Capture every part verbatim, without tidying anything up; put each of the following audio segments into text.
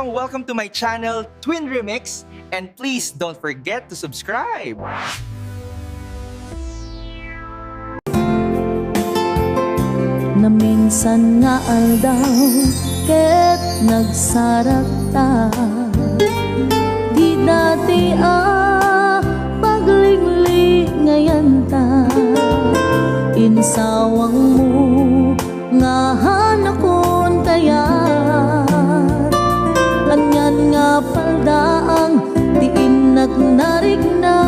Welcome to my channel, Twin Remix, and please don't forget to subscribe. Naminsan nga aldaw ket nagsarakta ti dati a paglinglingayanta. Insawangmo nga hanakon kayat anian nga paldaang ti innak nariknaan.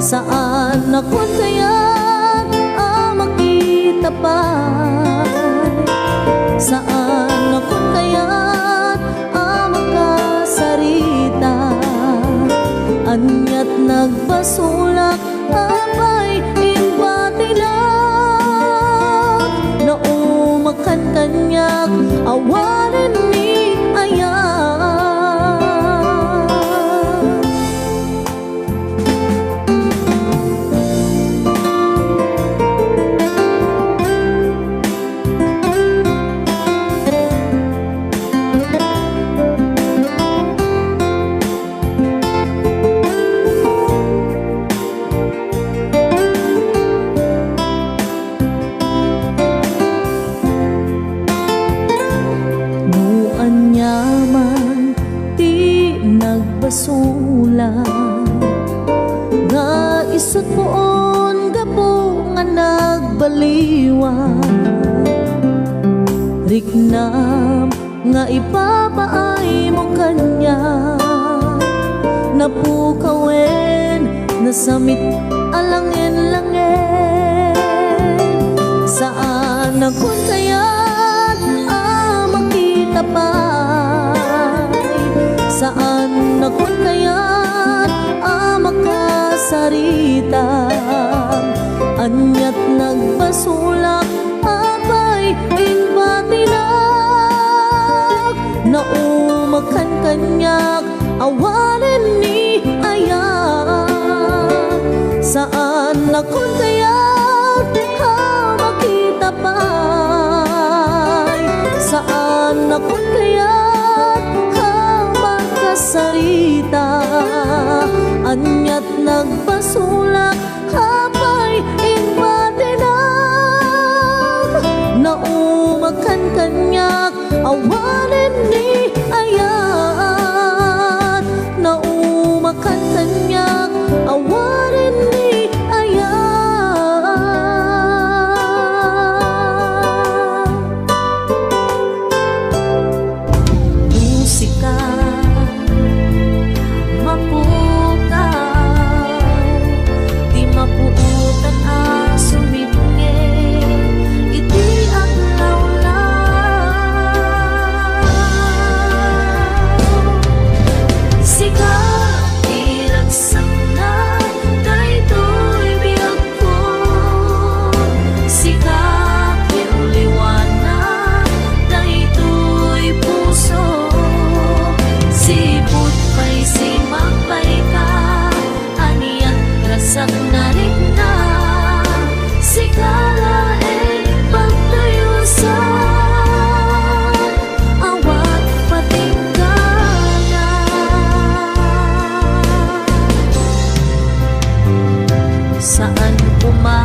Saan nakon kayat a makita pay? Saan nakon kayat a makasarita? Aniat nagbasolak, apay, imbatinak? Naumakan kaniak, awanen ni ayat. No aniaman ti nagbasolak, nga isut' puon gapu nga nagbaliwan, riknam nga ipapaaymo kaniak, napukawen, nasamit a langen-langen. Saan nakon kayat a makita pay? Saan nakon kayat a makasarita? Aniat nagbasolak, apay, imbatinak? Naumakan kaniak, awanen ni ayat. Saan nakon kayat a makita pay? Saan nakon kayat a makasarita? Aniat nagbasolak, apay, imbatinak? Naumakan kaniak, awanen ni ayat. Naumakan kaniak, awanen ni ayat. Musika, mapukaw, ti mapuotan a sumipnget iti aglawlaw. Sika ti ragsakna daytoy biag Sika ti uliwana daytoy puso. Sipud pay simangpayka, anian ragsak narikna. Sika laeng pagtuyusan. Awan patingganan. Saan koma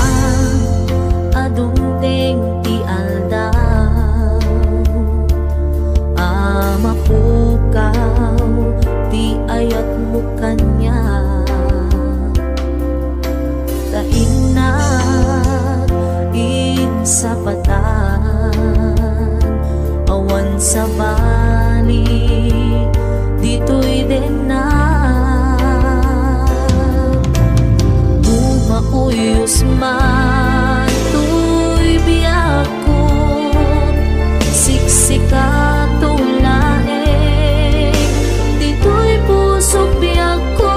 a dumteng ti aldaw a mapukaw ti ayatmo kaniak. Ta innak insapatan, awan sabali ditoy dennak. No mauyos man toy biag Siksika to laeng ditoy pusok biagko.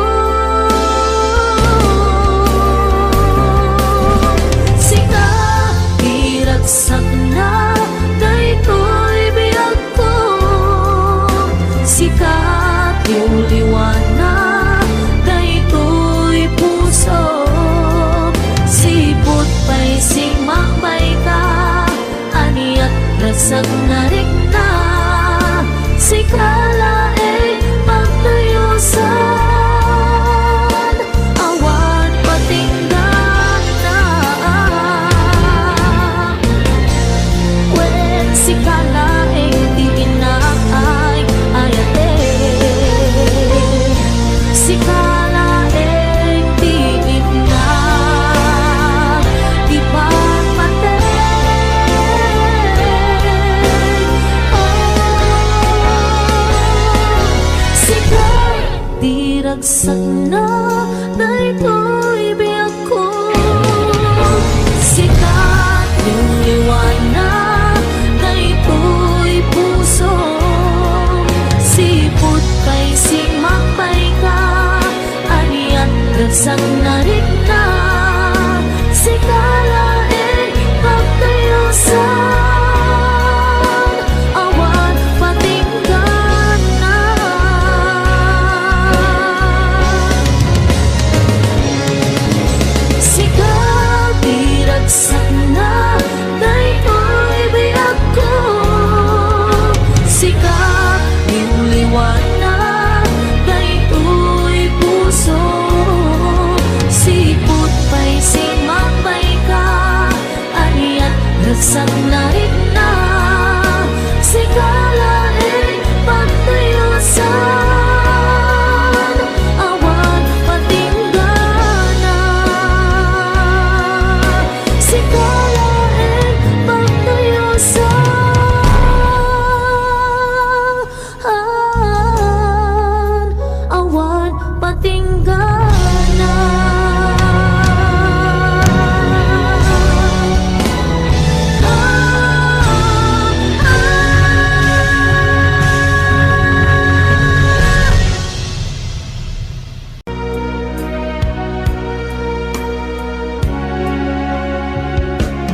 Sika ti ragsakna daytoy biagko. Sika ti uliwana daytoy puso. Sipud Ragsakna daytoy biagko. Sika ti liwana daytoy puso. Sipud pay simakbayka. Anian ragsakna rikna. Sika laeng pagtuyosan. Awan patingganna. Sika ti ragsakna daytoy biagko. Sika ti liwana daytoy puso. Sipud pay simakbayka. Anian ragsakna rikna. Sika laeng pagtuyosan. Awan patingganna. Sika laeng pagtuyosan. Awan patingganna.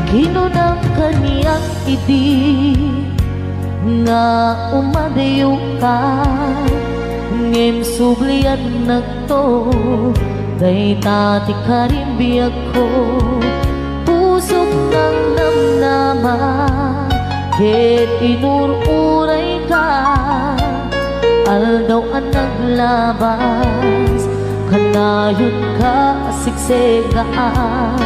Kinunam kaniak idi nga umadayoka, ngem subliannakto, dayta ti karim biagko. Pusok nang namnama, ket inur-urayka, aldaw a naglabas, kanayonka a sigsegaan.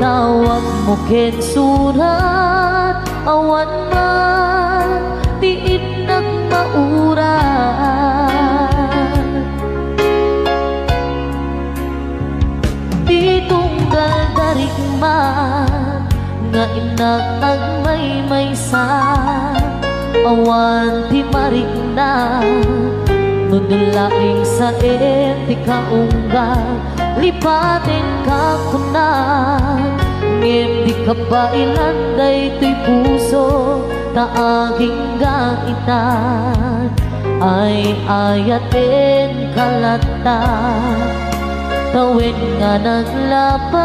Tawagmo ken surat, awan man ti innak maurat. Ti tunggal darikma nga innak agmaymaysa, awan ti marikna, no dun laeng saen ti kaunggal, lipatenka kunak, ngem di kabaelan daytoy puso, ta agingga itan. Ay-ayatenka latta, ta wen nga naglapas,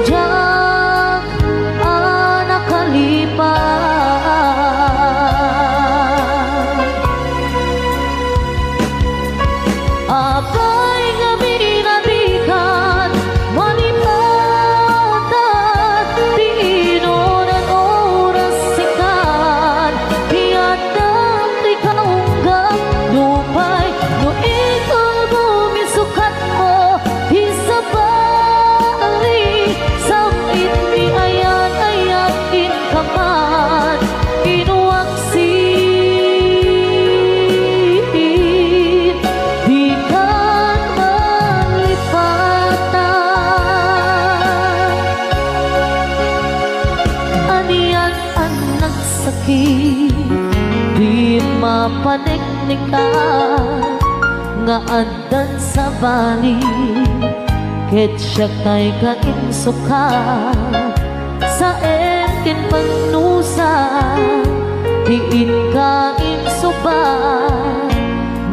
diak a nakalipas. Apay nga binatikan, malipatan, ti inuran oras sikan, ti addam ti kaunggam, nupay no ikalbo misukatmo, ti sabali, sam-it ni ayan-ayat inkaman, inuak Dikan malipatan. Anian a nagsakit, di mapaneknekan nga addan sabali. Ket siak tay ka insukat, saen ken pannusa, ti inka insuba,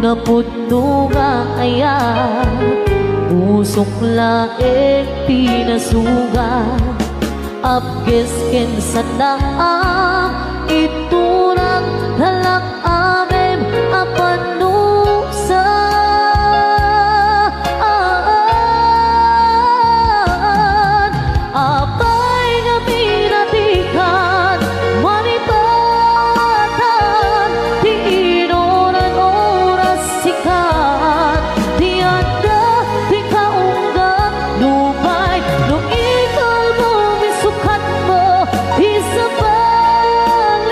napudno nga ayat, pusok laeng ti nasugat, apges ken sanaam, iturak talak Amin a panusaan. Apay nga pinatikan, manipatan, ti inuran oras sikat, ti adda, ti kaunggan, nupay, no ikalbo, misukatmo, ti sabalin,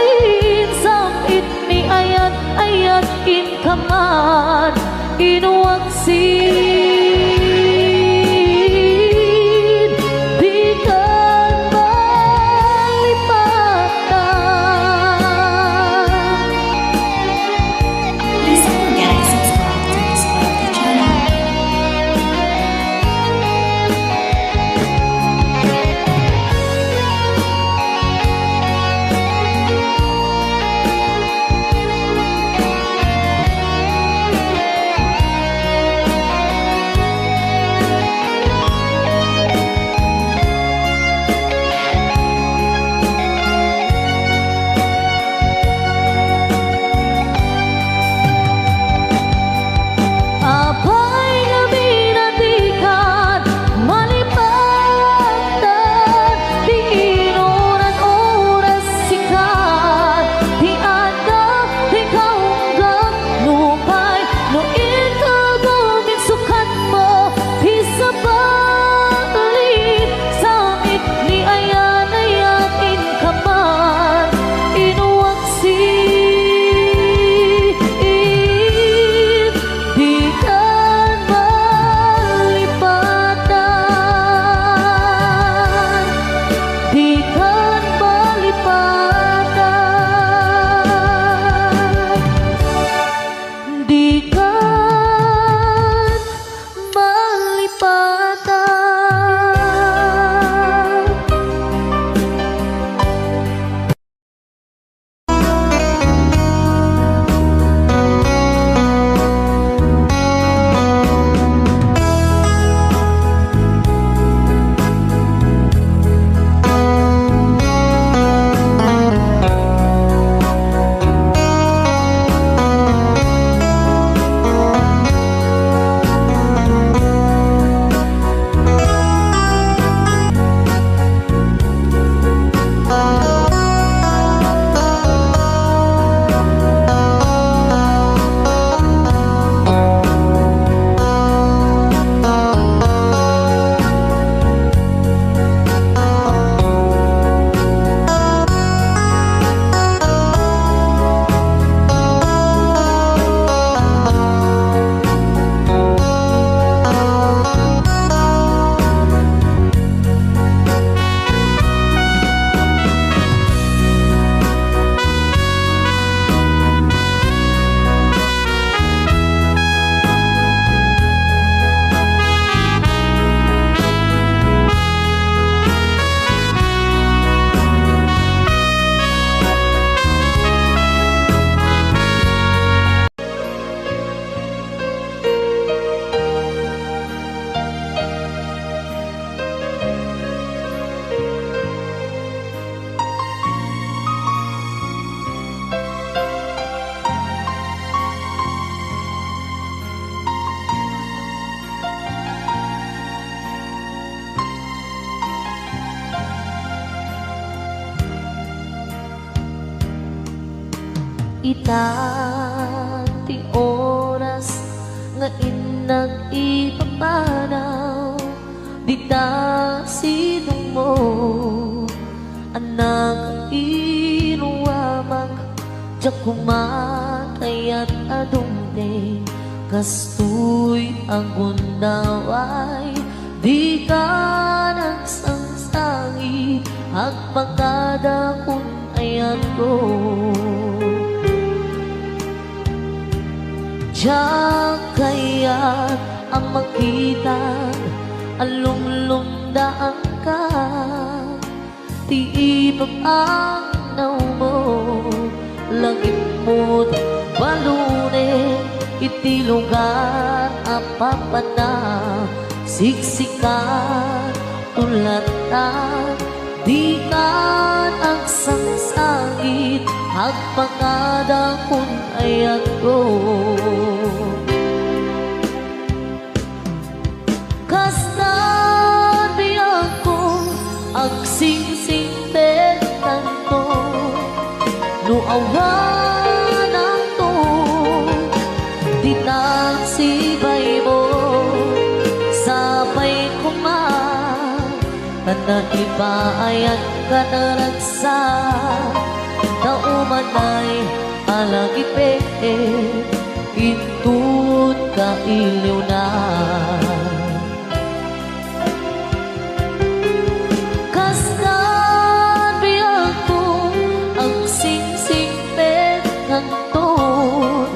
Ita ti oras nga innak ipapanaw, dita sidungmo, anak, iruamak, diak koma kayat a dumteng, kastoy a gundaway, dika nagsangsangit, agpakada kun ayatko. Diak kayat a makita a lumlumdaanka. Ti ipapanaw mo, lagipmo balune iti lugar a papanam, siksika, tulatan, dika nagsangsangit, agpakada kun ayatko. Kasta, biagko, agsingsingpetkanto, no awan anto, ditan sibaymo, sapay koma, ta naipaayanka a ragsak, ta umanay a lagipem, inton kailiwna. Kasta, biagko, agsingsingpetkanton,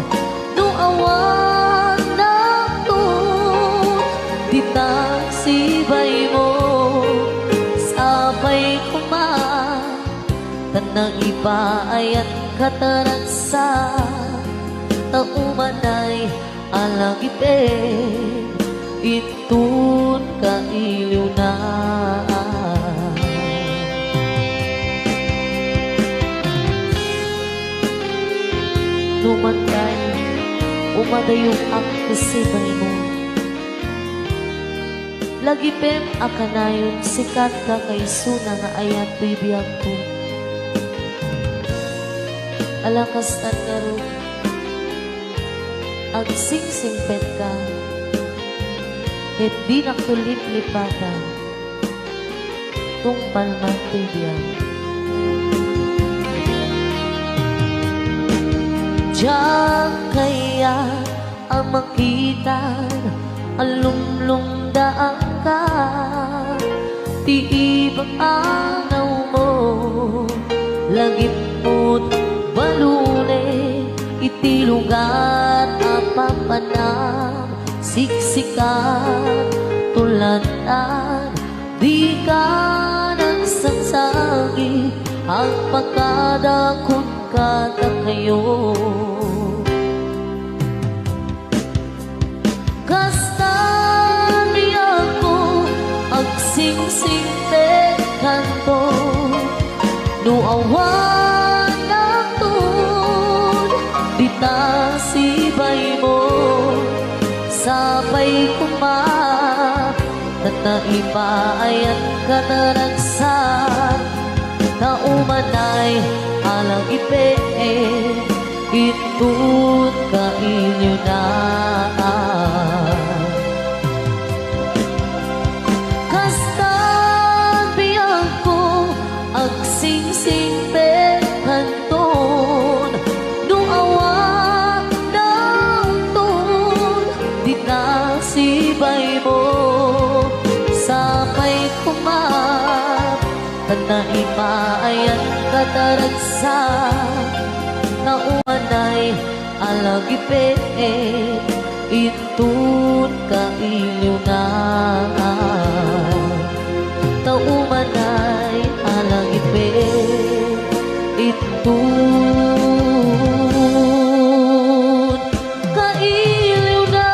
no awan anto, ditan sibaymo, sapay koma, ta naipaayanka a ragsak, ta umanay a lagipem, inton kailiwna. No umanay, umadayuak ket sibaymo. Lagipem a kanayon, sika ti kaisuna nga ayat toy biagko. Ala kastan ngarud, agsingsingpetka, ket dinakto liplipatan, tungpal man toy biag. Diak kayat a makita a lumlumdaanka, ti ipapanaw mo, lagipmo balune iti lugar a papanam, siksika, tulatan, dika nagsangsangit, agpakada kun kadakayo. Kasta, biagko, agsingsingpetkanto, no awan anto, ditan sibaymo, sapay koma, ta naipaayanka a ragsak, ta umanay a lagipem, inton kailiwna. Kasta, biagko, agsingsingpetkanton, no awan anto, ditan sibaymo, sapay koma, ta naipaayanka a ragsak, ta umanay a lagipem, inton kailiwna. Ta umanay a lagipem, inton kailiwna.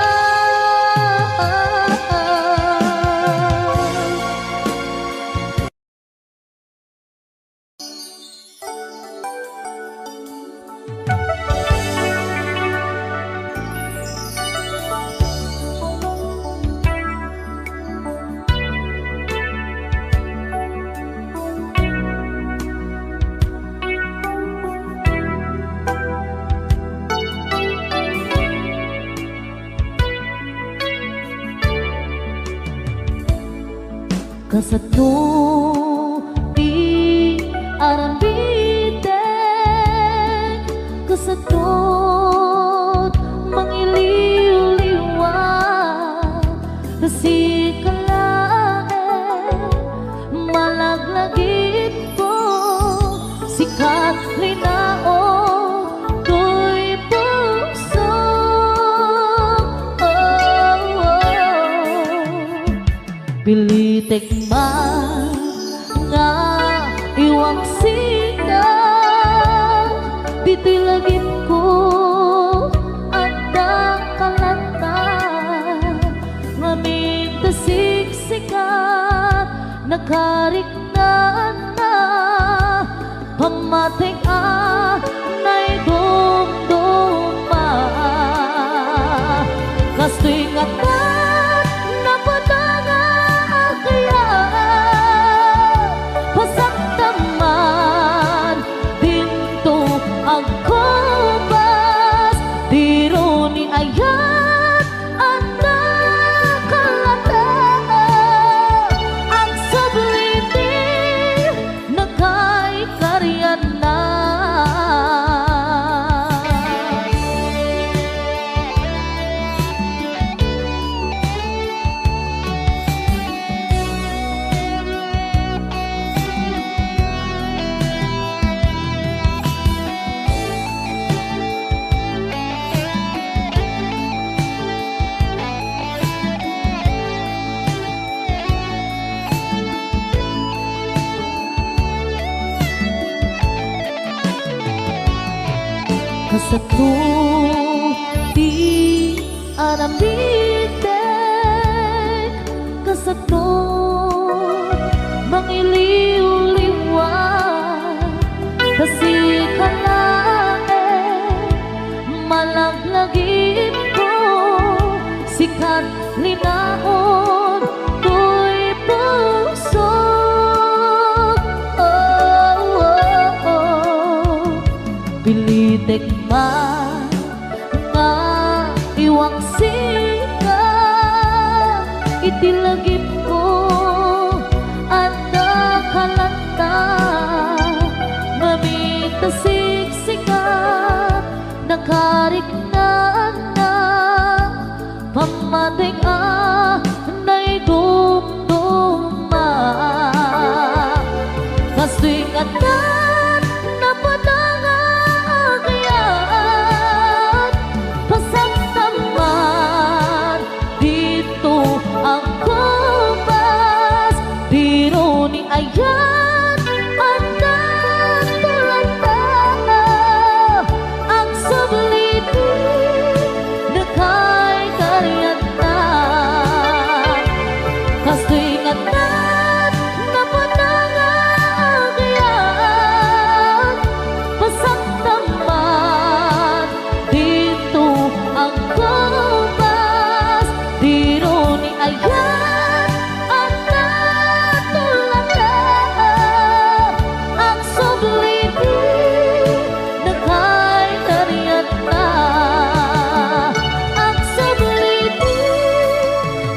Kasano ti aramidek, kasano mangiliwliwat, ta sika laeng malaglagipko, sika ti linaok toy puso. Oh, oh. Pilitek man nga iwang sika, ditoy lagipko adda kalata, ngamin ta siksika, nakariknaan na. Pammatik a naidumduma. Kastoy ngata napadana a kayat. Pasaktaman, dinto agkubas, diro ni ayat, adda kalata, agsubli ti nakaikaryan na. Kasano ti aramidek, kasano mangiliwliwat, ta sika laeng malaglagipko, sika ti linaok toy puso. Oh, oh, oh. Pilitek man nga iwang sika, iti lagipko adda kalata, ngamin ta siksika, nakariknaan na. Pammatik a naidumduma. Kastoy ngata napadana a kayat. Pasaktaman, dinto agkubas, diro ni ayat, adda kalata, agsubli ti nakaikaryan na. Kastoy ngata napadana a kayat. Pasaktaman, dinto agkubas, diro ni ayat, adda kalata, agsubli ti nakaikaryan na, agsubli ti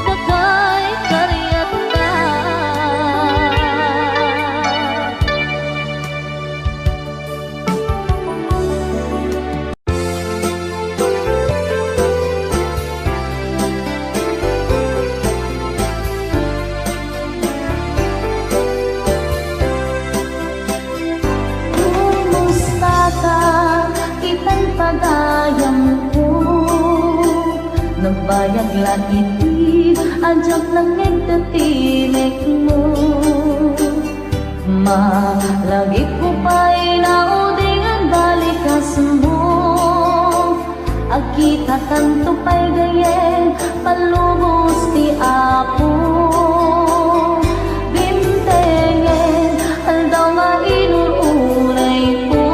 nakaikaryan na. Kumustaka, itay pagayamko? Nagbayag la iti, a diak nangngeg ti timek mo. Malagipko pay naudingen balikasmo. Agkitakanto pay gayyem, palubos ti Apo. Dimtengen, aldaw nga inur-urayko.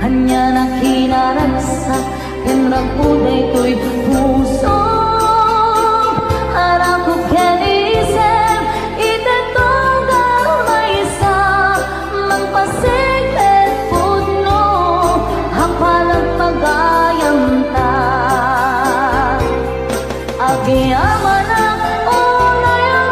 Ania nakinaragsak, ken ragko daytoy puso. Arakop ken isem, iti tunggal maysa, mangpasig-et pudno, a panagpagayamta. Agyamanak unay a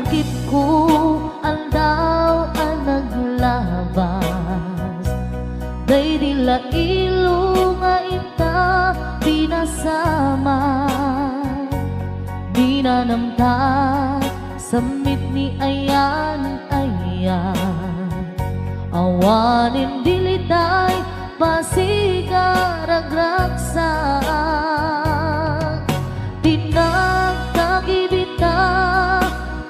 Kitko aldaw a naglabas, daydi la ilo nga inta pinasamak. Dinanamta sammit ni ayan-ayan, awanen dilitay pasiga ragragsak. Tinagtagibita,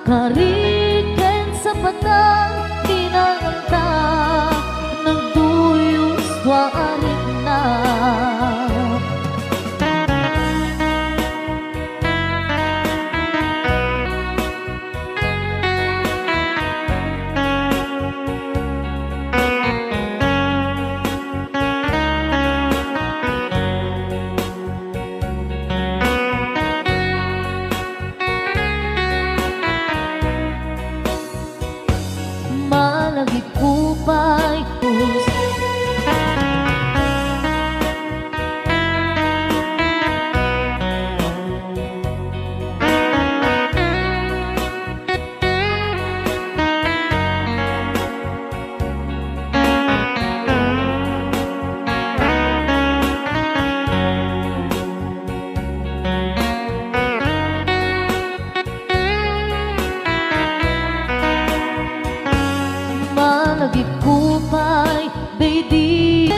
kari ken sapatan, dinanta nagduyos tua a rikna. Malagipko pay, malagipko pay, daydi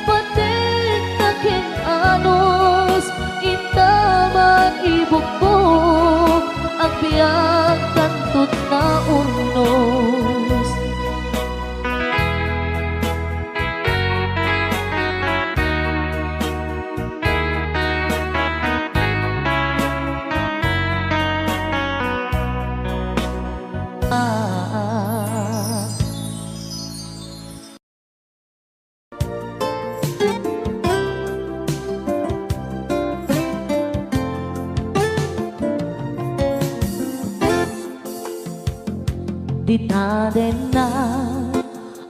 patekta ken anus, inta man ibukbok, agbiag kantot naurnos. Dita denna,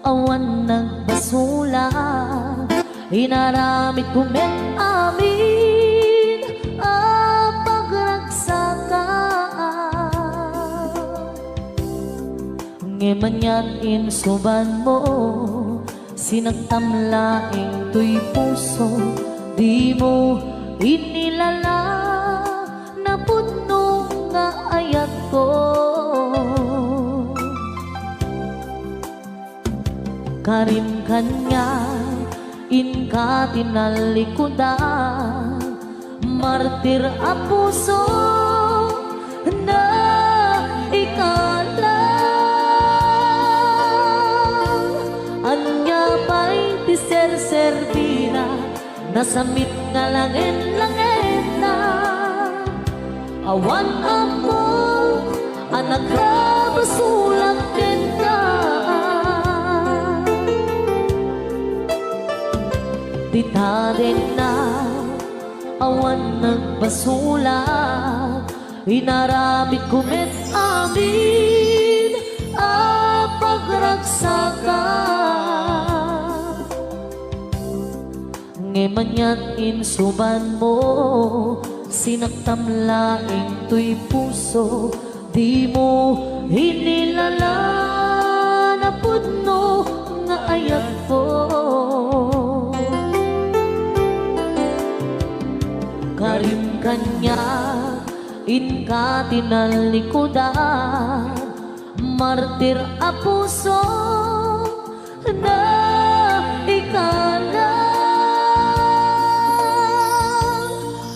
awan nagbasolak, inaramidko met amin a pagragsakan. Ngem anian insubanmo, sinaktam laeng toy puso, dimo inilala napudno nga ayatko. Karim kaniak, inka tinallikudan, martir a puso, naikalang. Ania pay ti serserbina, nasammit nga langen-langenna. Awan ammo a nakabasolak kenka. Dita denna, awan nagbasolak, inaramidko met amin a pagragsakan. Ngem anian insubanmo, sinaktam laeng toy puso, dimo inilala napudno nga ayatko. Karim kaniak, inka tinallikudan, martir a puso, naikalang.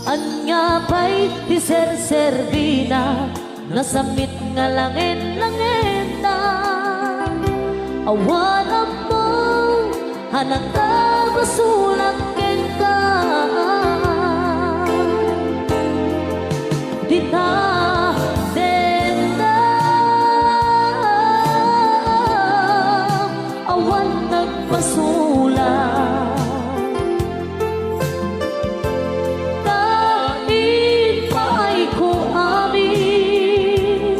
Ania pay ti serserbina, nasammit nga langen-langenna. Awan ammo a nakabasolak kenka. Dita denna, awan nagbasolak. Ta impaayko amin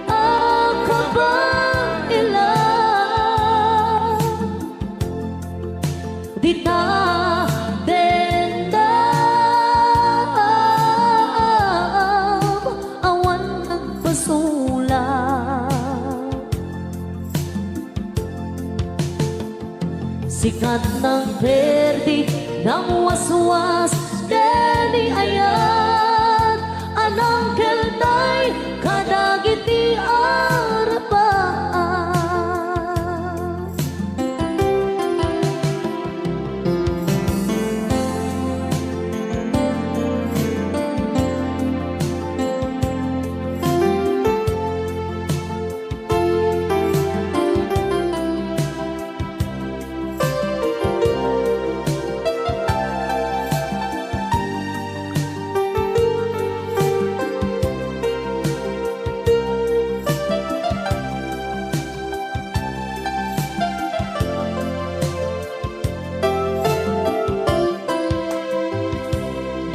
a kabaelan. Kat nang perdi, nang waswas, ken ni ayat, a nangkeltay kadagiti arrapaan.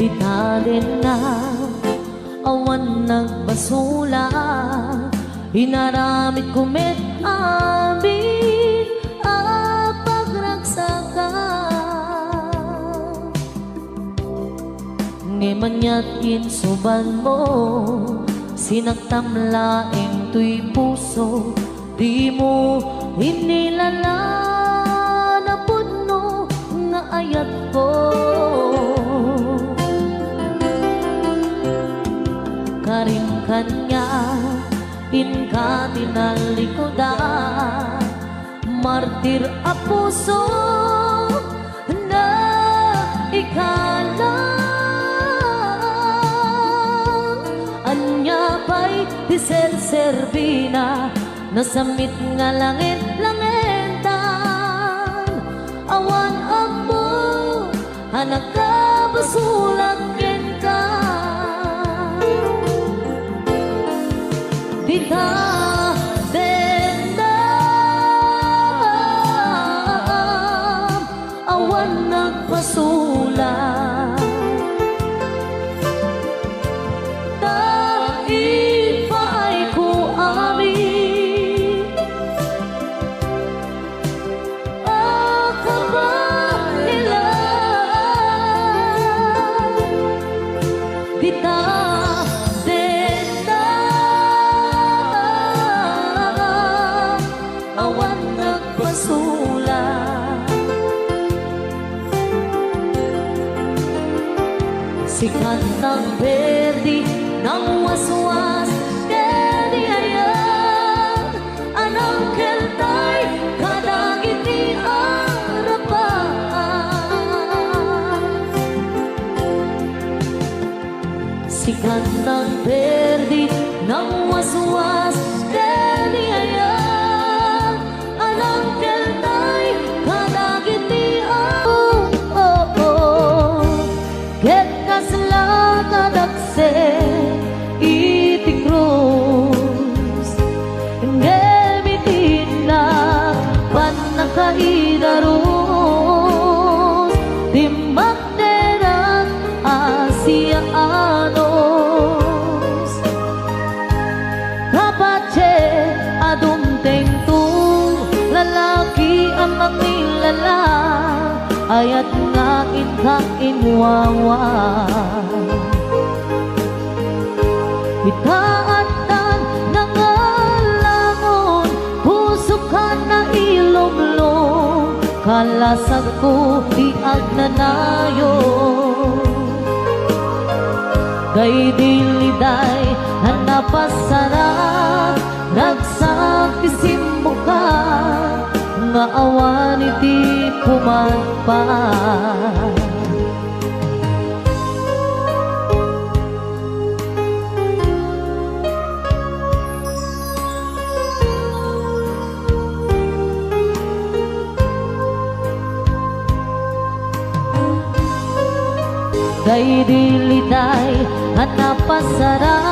Dita dennak, awan nagbasolak, inaramidko met amin a pagragsakan. Ngem aniat insubanmo, sinaktam laeng toy puso, dimo inilala na pudno nga ayatko. Karim kaniak, inka tinalikudan, martir a puso, naikalang. Ania pay ti serserbina, nasammit nga langet-langetan, awan ammo a nakabasolak kenka. Dita dennak, awan nagbasolak. Ta ipaayko amin a kabaelan. Dita dennak, awan nagbasolak. Sikat nang perdi, nang waswas, ken ni ayat, a nangkeltay kadagiti arrapaan. Sikat nang perdi, nang waswas, ken ni ayat, a nangkeltay kadagiti a-, oh, oh, oh. Ket kasla kadakse iti krus, ngem iti innak pannakaidarus, dimmakneran a siaanus. Kapatien a dumtengto, lalaki a mangilala, ayat nga inka inwawa. Ita addan nangalangon, pusoka nailumlom, kalasagko ti agnanayon. Daydi liday a napasara, ragsak ti simmoka, nga awan iti pumadpad. Daydi liday a napasara,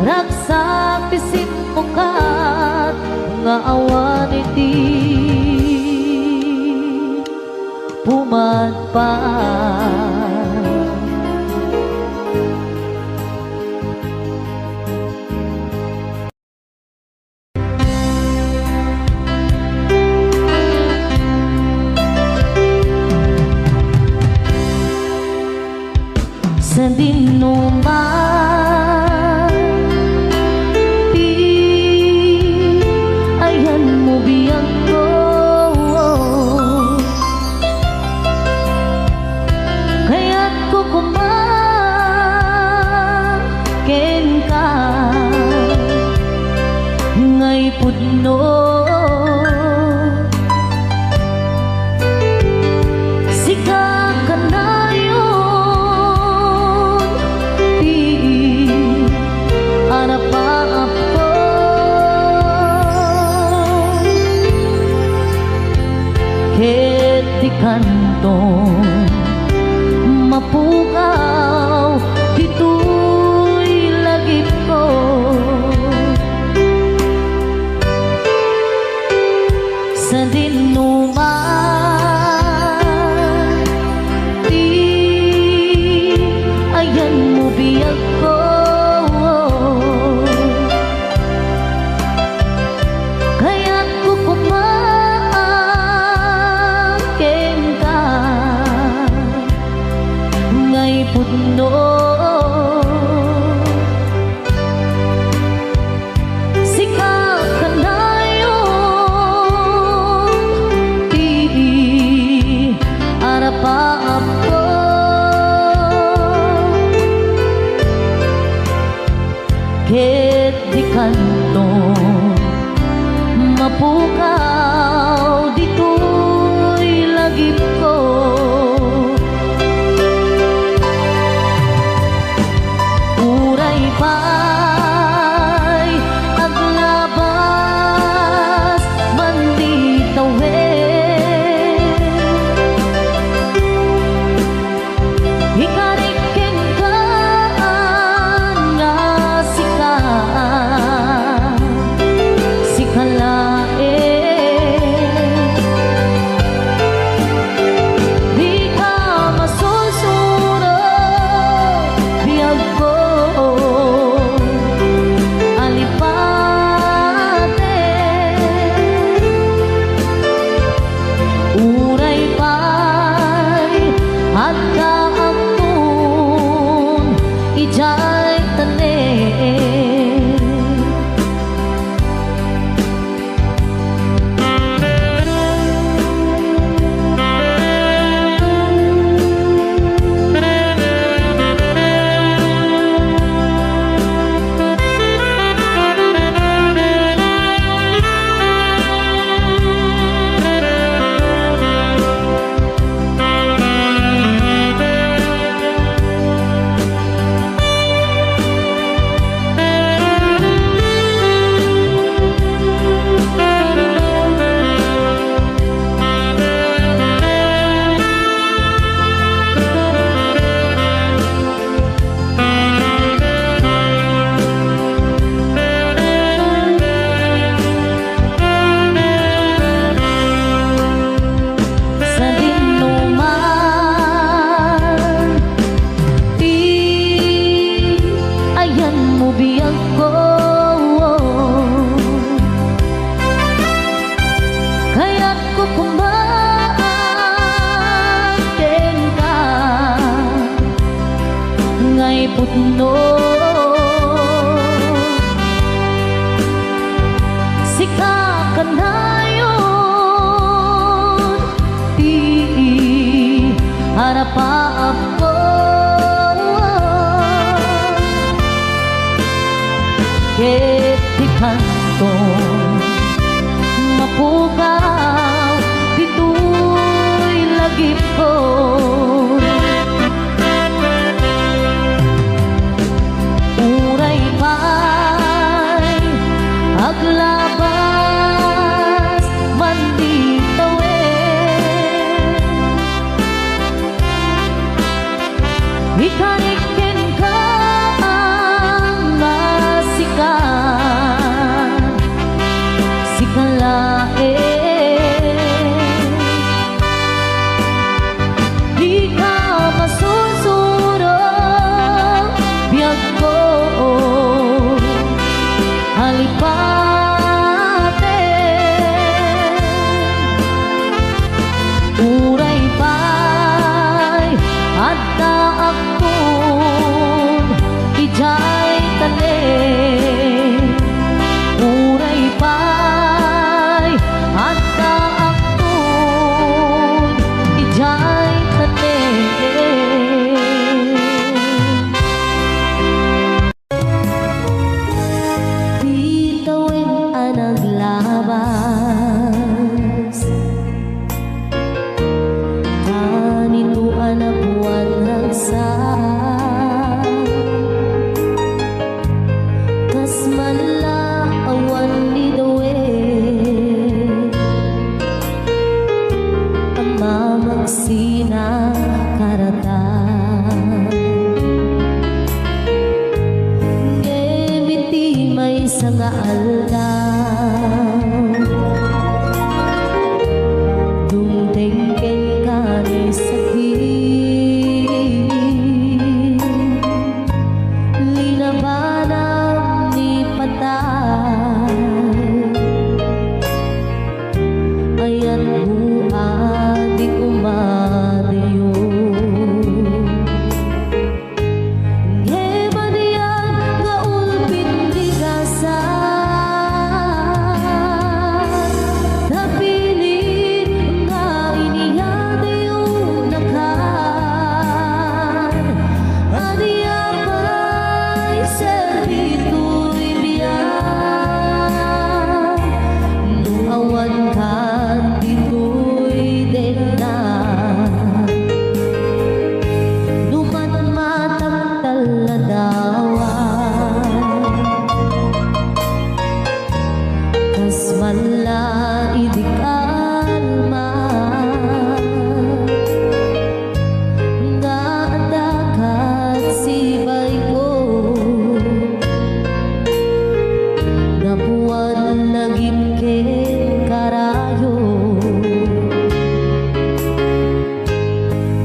ragsak ti simmokat nga awan iti pumadpad. Sadinoman ti ayanmo, biagko, pudno. Sika kanayon ti arapaapko, ket dikanto mapukaw ditoy lagipko. Sadinoman ti ayanmo, biagko, kayatko kumaan kenka, ngay pudno. Sika kanayon ti arapaapko, ket dikanto mapukaw ditoy lagipko. Uray pay aglabas man ti tawen, ikarik kenka nga sika, sika laeng. Dika masursuro, biagko, alipaten. Uray pay adda agtun idiay tanem. Sadinoman ti ayanmo, biagko, kayatko kumaan kenka, ngay pudno. Sika kanayon ti arapaapko, ket dikanto mapukaw ditoy lagipko. Uray pay aglabas man ti tawen, ikarik kenka nga sika, sika laeng. Dika Maysa nga aldaw, dumteng kenka ni sakit, linabanam ni patay. Ayatmo a di umadayo. Ngem ania nga ulpit ti gasat, napilit nga iniyadayonnakan. Ania pay serbi toy biag, no awan kan ditoy denna. No matmatak taladawan, kas man la idi kalma, nga adda kat sibayko, napuan lagip ken karayo.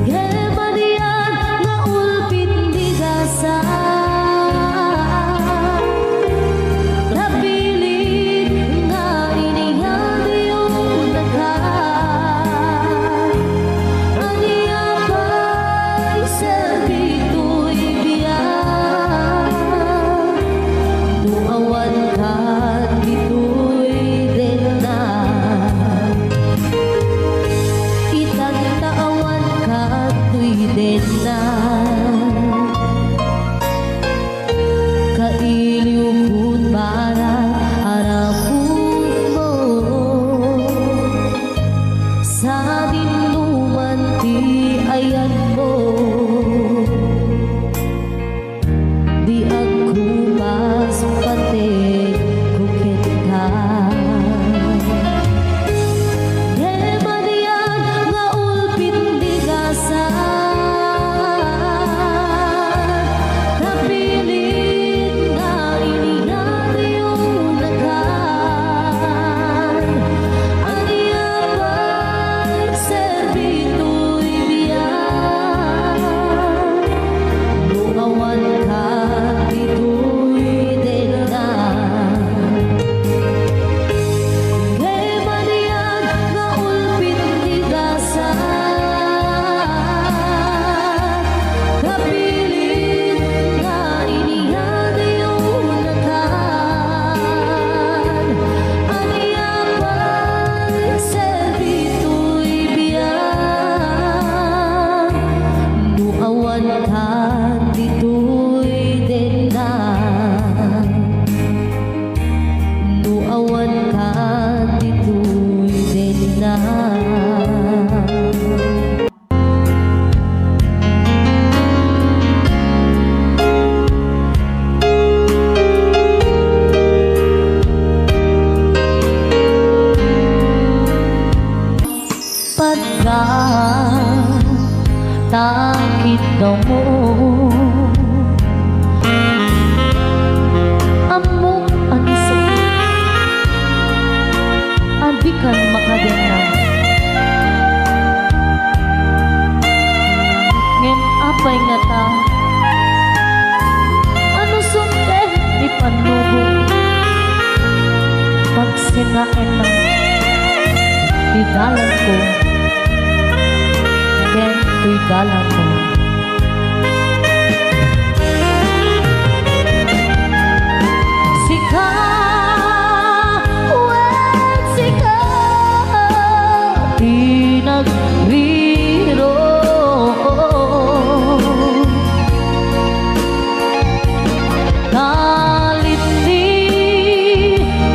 Ngem ania nga ulpit ti gasat, napilit nga iniyadayonnakan. Ania pay serbi toy biag, no awan kan ditoy denna. Itan ta awan kan toy denna. Kailiw ket para arammo, sadinoman ti ayatmo. Di agkupas pategko kenka. Ngem ania nga ulpit ti gasat, napilit nga iniyadayonnakan. Ania pay serbi toy biag, no awan kan ditoy denna. Ngem ania nga ulpit ti gasat, napilit nga iniyadayonnakan. Ania pay serbi toy biag, no awan kan ditoy denna. No awan kan ditoy denna. Pagka takidawmo, ammok a ni sakit a dikan makadengngeg. Ngem apay ngata? Anusonten ti pannubok? Pagsengaenna ti dalanko ken toy dalanmo. Sika, wen, sika ti nagrirok. Kalit ti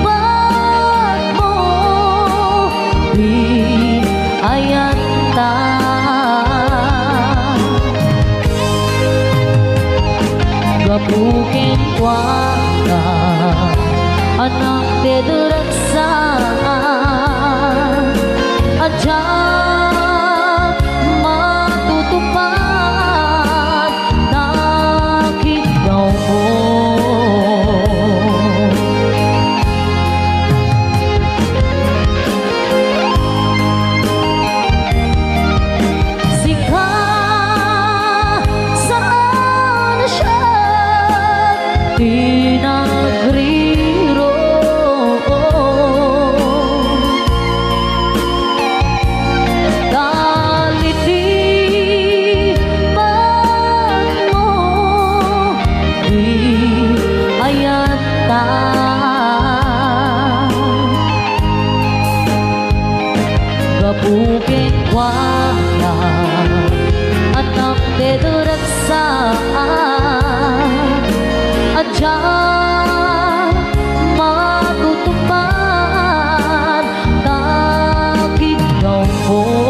batmo, di ayanta. Gapu kenkuana, anak, ti ragsak a diak matutupad. Nakidawmo, Pinagrirok dagiti banno ti ayanta. Gapu kenkuana, anam ti ragsak, a diak matutupad, ta kidawko